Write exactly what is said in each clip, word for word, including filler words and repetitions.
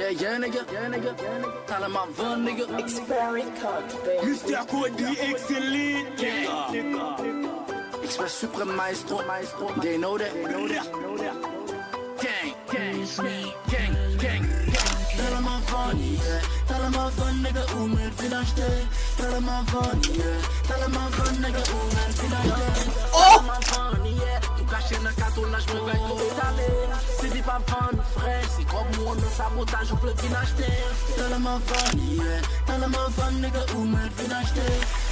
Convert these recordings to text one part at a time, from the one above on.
Yeah, nigga. Yeah, nigga. Tell 'em I'm fun, nigga. Expert Record, baby. Mister Cody, excellent, nigga. Express Supreme Maestro, Maestro. They know that. Gang, gang, gang, gang, gang. Tell 'em I'm fun, yeah. Tell 'em I'm fun, nigga. Ou mèt vin achte. Tell 'em I'm fun, yeah. Tell 'em I'm fun, nigga. Ou mèt vin achte. Oh! Tell 'em I'm fun, yeah. Ou kache nan katonnaj, mwen bay kou etale. Si li pa vann, frè, se kòb ou nan sabotaj ou vle vin achte. Tell 'em I'm fun, yeah. Tell 'em I'm fun, nigga, ou mèt vin achte.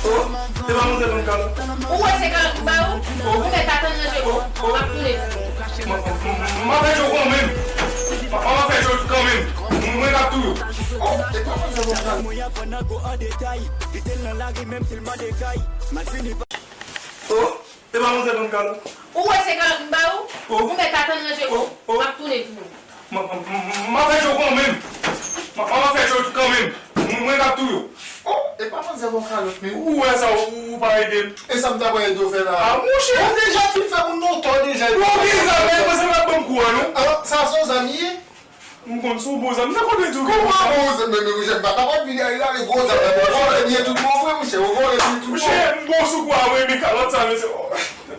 Oh, se pa manzè ban m kalòt. Ou wè se kalòt m ba ou? Ou mèt atann ranje w. M ap tounen. M ap fè cho kanmenm. M ap fè cho kanmenm. Mwen k ap touye w. Oh, se pa manzè ban m kalòt. Mwen aprann ango an detay. Kite l nan lari menm si l mande kay. Mal fini pa. Oh. Se pa manzè ban m kalòt. Ou wè se kalòt m ba ou? Oh. Ou mèt atann ranje w. Oh, oh. M ap tounen pou ou. M, m, m, m ap fè cho kanmenm. M, m ap fè cho kanmenm. Mwen, mwen k ap touye w. Oh, e pa manzè ban m kalòt, men. Ou wè sa, ou, ou pa ede m. E sa m ta pral ede w fè la? Ah, monchè. Ou deja fin fè moun nan tò deja. Ou gen zam, men, panse m ap ban m kou a, non? Ah, sa se yon zam li ye? M konn se yon bon zam. Sa kote di w gen bon zam? Kòman bon zam, men, men, monchè, m pa kapab vin a rale gwo zam nan. Ou vòlè byen tout bon vre, monchè. Ou vòlè byen tout bon. Monchè, m bon sou kou a, wi, men kalòt sa, mesye.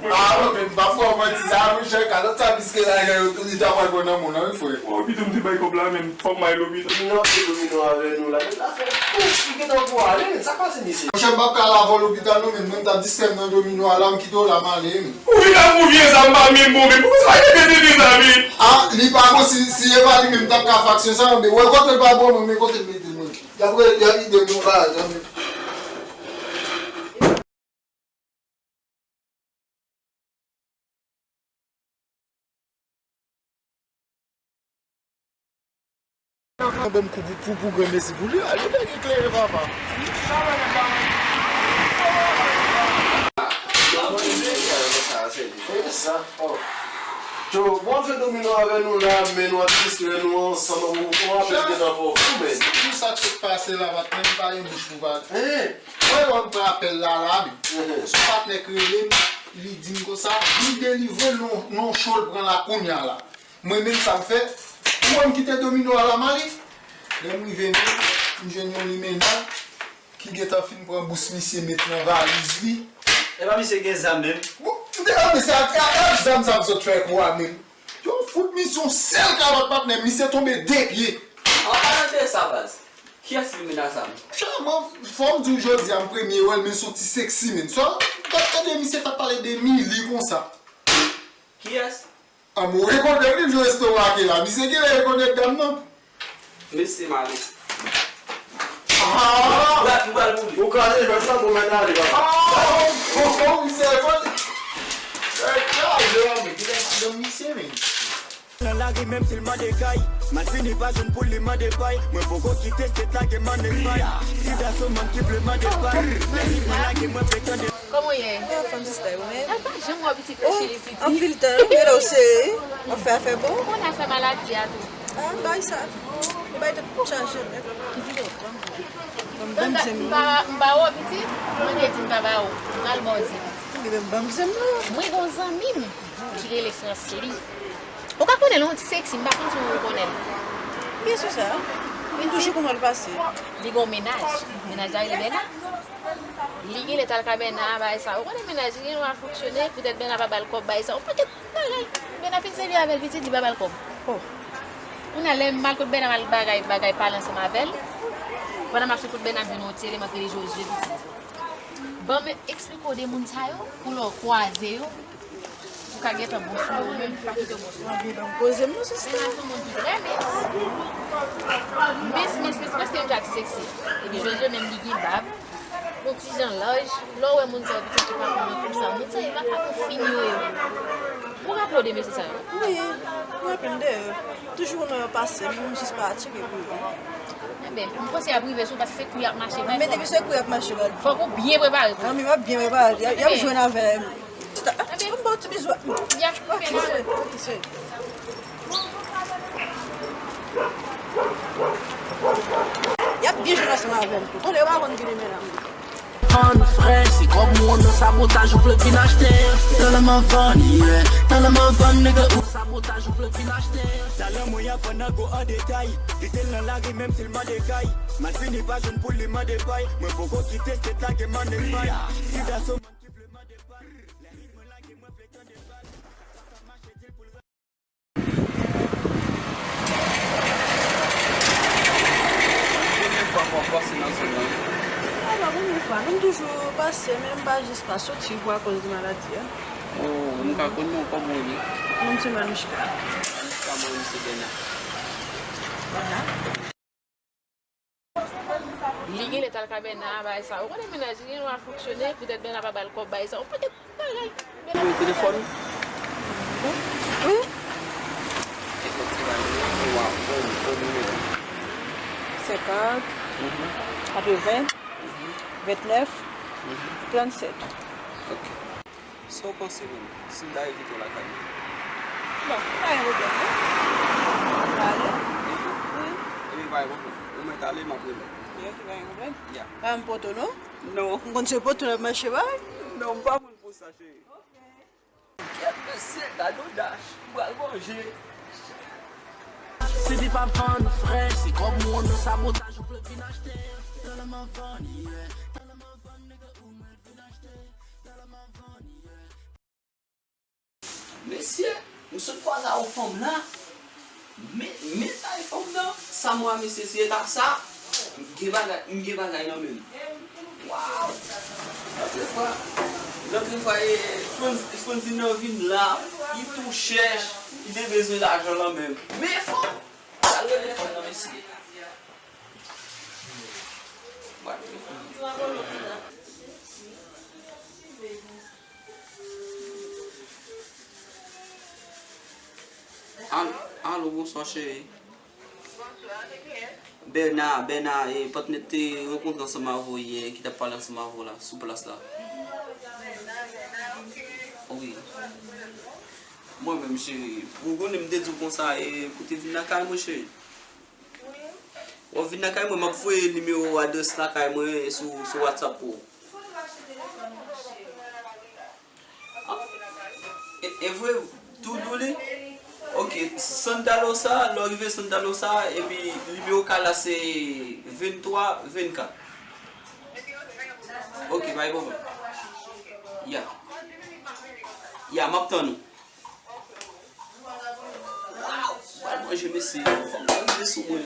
Ah, non, men m p ap fè w manti sa, monchè. Kalòt sa, piske lajan yo tou, li ta pral pran nan men w, wi, frè. Oh, pito m te bay kòb la, men fòk m al lopital. Domino ap fè domino avè nou la. Men l ap fè tout, li gentan pou ale, men sa k pase, mesye? Monchè, m p ap ka al avè w lopital, non, men mwen, m t ap distrè m nan domino a la, m kite w la, m ale, men. Ou vin ak yon vye zam pa menm bon, men poukisa w mete de vye zam, wi? Ah, li pa bon, si, si e pa li menm, m t ap ka fè aksyon sa, men wè kote l pa bon, men kote l mete l, mwen. Y ap re-, y ap ide m yon bagay, men. Ban m kou pou, pou, pou granmesi pou li. Li byen eklere, papa. Yo, bon jwe domino avè nou la, men nou ap distrè nou ansanm, ou, ou apèl gentan fò fou, men. Pou sa k sot pase la, patnè, m pa gen bouch pou pale. Hein? Mwen, lè m pran apèl la, la, men. Mhm. Se yon patnè k rele m, li di m konsa, vin delivre l nan, nan show l pran la kounye a la. Mwen menm sa m fè, ou wè m kite domino a la m ale. Lè m rive menm, m jwenn yon limena ki gentan fin pran bous misye met nan valiz li. Epa misye gen zam menm? Bon, m te, ah, men se ak, ak, ak zam sa m sot fè kou a menm. Yo fout misye yon sèl kalòt patnè, misye tonbe de pye. An palan de sa baz, kiyès limena sa menm? Monchè, mwen, fò m di w jodi a m premye wè l, men se yon ti seksi menm. Sa, gad, gade misye t ap pale de Mili konsa. Kiyès? Ah, mwen rekonèt li, m jwenn estomake la. Misye genlè rekonèt dam nan. Mesye male. Ah! M pral, m pral pou li. Ou kraze jwèt la pou mèt ale, papa. Ah! Bon, bon, misye rekonèt. Nèg kraze la, men ki nèg madanm misye, men. Nan lari, menm si l mande kay, mal fini pa jwenn pou li mande pay. Mwen poko kite state la gen mande pay. Si gason moun ki vle mande pay, men li pa lage mwen frekante. Kòman w ye? Mwen anfòm, sista, ou menm? Mwen pa janm wè w pitit rechili siti. Anpil tan, wi, lè w sere, w ap fè afè bon. Ou konn afè maladi a tou. Ah, bay sa. Ou bay tout chaje nèt. Ban m zen m. M pa, m pa wè w pitit, mwen te di m pa ba ou. M al ba w zen. Ebyen, ban m zen m non. Mwen gen yon zanmi m ki rele Fransly. Ou ka konnen l, yon ti seksi, m pa konn si w konnen l. Kiyès sa? M toujou konn wè l pase. Li gen yon mennaj. Mennaj la rele Bèna. Li genlè t al ka Bèna, bagay sa. Ou konnen mennaj li gen dwa fonksyone, poutèt Bèna pa ba l kòb, bagay sa. Yon pakèt bagay. Bèna fin sèvi avè l, pitit, li pa ba l kòb. Oh. Kounye a, lè m al kot Bèna, m al bagay, bagay pale ansanm avè l. Pandan m ap sou kot Bèna, m jwenn yon ti eleman ki rele Jozye, pitit. Ban m eksplike w de moun sa yo, pou lè w kwaze yo, ou ka gentan bon sou yo, men pa kite yo bon sou ou. Ban m poze m non, sista. Mennaj yon moun ki trè mens. Mens, mens, mens, prèske menm jan ak ti seksi. Epi Jozye menm li gen bab, yon ti jan laj. Lè w wè moun sa yo pitit ki pa konn konsa, moun sa yo pa ka konn fin yo ye. Ou raple w de mesye sa yo? Wi, m raple m de yo. Toujou konn wè yo pase, men m jis pa atire pou yo. Enben, m panse y ap rive sou ou paske se kou y ap mache, men depi se kou y ap mache, fòk ou byen prepare pou yo. Anben, m ap byen prepare. Y ap, y ap jwenn avè m. Chita, ah, m ba w ti bizou. Y ap byen jwenn ansanm avè m tou. Tande, yo pa konn ki limena m. Vann frè, se kòb ou an nan sabotaj ou vle vin achte. Talè m ap vann, yeah. Talè m ap vann, nèg ou sabotaj ou vle vin achte. Talè mwen ap vann nan gwo an detay. Kite l nan lari menm si l mande kay. Malfini pa jwenn pou li mande pay. Mwen poko kite state la gen mande pay. Si daso moun ki vle mande pay. Lè ritm mwen lage mwen vle tande bal. Sa pa mache di l pou l Premye fwa m ap pase nan zòn nan. A, pa premye fwa, non, m toujou pase, men m pa jis pa soti pou akoz de maladi a. Oh, m ka konn non, kòman w rele? Mwen se Manouchka. Manouchka, mwen se Bèna. Bèna? Li genlè t al ka Bèna, bagay sa. Ou konnen mennaj li genlè mal fonksyone, poutèt Bèna pa ba l kòb, bagay sa. Ou pote Mwen telefòn. Wi. Senkant, katreven, vennèf, trannsèt. Ok. Sa w panse menm, si m ta envite w lakay mwen? Bon, pa gen pwoblèm, non. Mwen ale. Wi. Ebyen, pa gen pwoblèm. Ou mèt ale, m ap rele w. Ok, pa gen pwoblèm. Ya. Pa m poto, non? Non. M konn se poto n ap mache bay? Non, m pa moun pou sa, cheri. Kèt mesye, gade odach, m pral manje. Sidi pa vann frè, se kòb ou an nan sabotaj ou vle vin achte. Talè m ap vann, yeah. Talè m ap vann, nèg ou mèt vin achte. Talè m ap vann, yeah. Mesye, m sot kwaze avèk fanm la. Men, men bagay fanm nan, sa mwa mesye se eta sa, m gen bagay, m gen bagay nan men m. Waw! Lòt fwa, lòt fwa, e, Franz, Franzina vin la, li tou chèch, li te bezwen lajan nan men m. Men fanm! Sa l rele fanm nan mesye. Mwen rele fanm nan. Al-, alo, bonswa, cheri. Bèna, Bèna, e, patnè te rankontre ansanm avè w yè, ki t ap pale ansanm avè w la, sou plas la. Wi. Mwen menm, cheri, ou konnen m te di w konsa, e, pou te vin lakay mwen, cheri. W ap vin lakay mwen, m ap voye nimewo adrès lakay mwen sou, sou WhatsApp pou ou. E, e vre, tou dou li? Ok, Santa Rosa, lè w rive Santa Rosa, epi nimewo kay la se venntwa vennkat. Ok, pa gen pwoblèm. Ya. Ya, m ap tann ou. Waw! Pral manje mesye. Fòk manje sou mwen.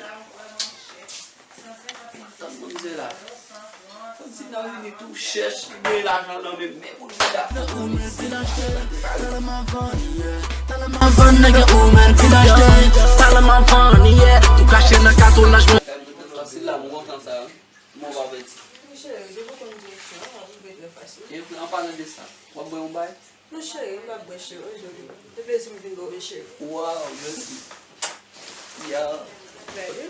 Tann manzè la. Tann si nan vini tou chèch, li gen lajan nan men, men pou l vin achte. Talè m ap vann, yeah. Talè m ap vann, nèg ou mèt vin achte. Talè m ap vann, yeah. Tou kache nan katonnaj mwen. Fasil la, m kontan sa. Bon, pa pèdi. Wi, cheri, depi w konn direksyon an, ap rive trè fasil. E an palan de sa, w ap bwè yon bay? Non, cheri, m p ap bwè, cheri. Ojòdi, se plezi m vin ba w, wi, cheri. Waw, mèsi. Ya. Bèl, wi.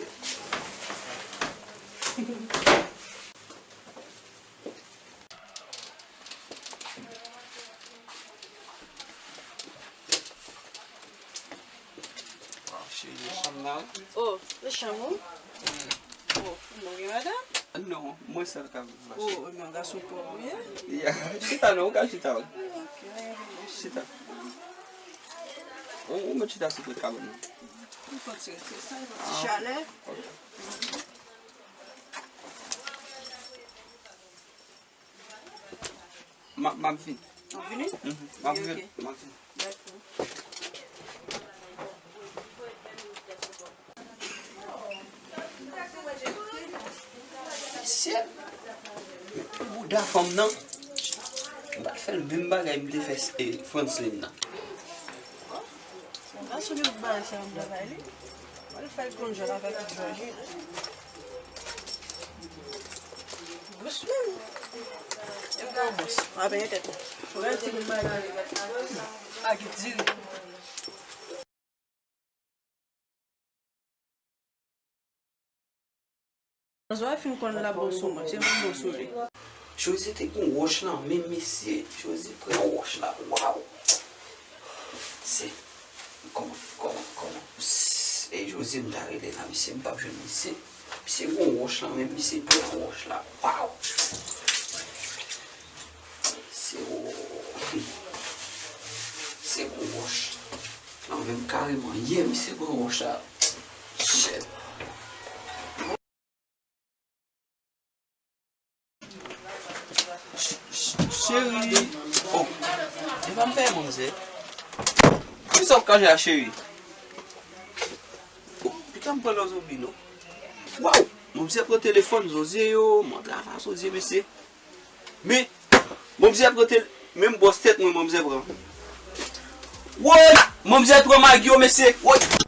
Waw, cheri, e chanm nan wi. Oh, e chanm ou? Mm. Oh, non, gen madanm? Non, mwen sèl k ap viv la, cheri. Oh, non, gason pwòp ou ye? Ya, chita non, ou ka chita wi. Ok. Chita. Ou, ou mèt chita sou kote kabann nan. M fò ti retire sa, yon ti chalè. Ok. M ap, m ap vini. W ap vini? Mhm. M ap vini. Ok. M ap vini. Dakò. Mesye, bouda fanm nan, m pral fè l menm bagay m te fè, eh, Franslin nan. Sa se yon bagay sa m travay li. Mwen fè l konn jwenn avèk Jòji. Gous menm. E gwo gous. Mwen ap peye tèt mwen. Mwen ti moun bagay. Ak diri. Zwa fin konn la bon sou mwen, se mwen bon sou li. Jozye te gen yon wòch nan men, mesye. Jozye pran yon wòch la. Waw! Se, kòman, kòman, kòman? Pss, e Jozye m ta rele la, mesye, m p ap jwenn misye. Misye gen yon wòch nan men, misye pran yon wòch la. Waw! Se gwo. Se gwo wòch. Anvè m kareman ye, misye gwo wòch la. Shit. Ch- ch- Cheri. Oh. E pa m peye manmzè. Kisa w ka jwe a, cheri? Oh, pita m pran nan zozye non. Waw! Manmzè pran telefòn zozye yo, mwen travay zozye mesye. Men, manmzè pran tel, menm bòs tèt mwen, manmzè pran. Woy! Manmzè pran magi yo, mesye. Woy!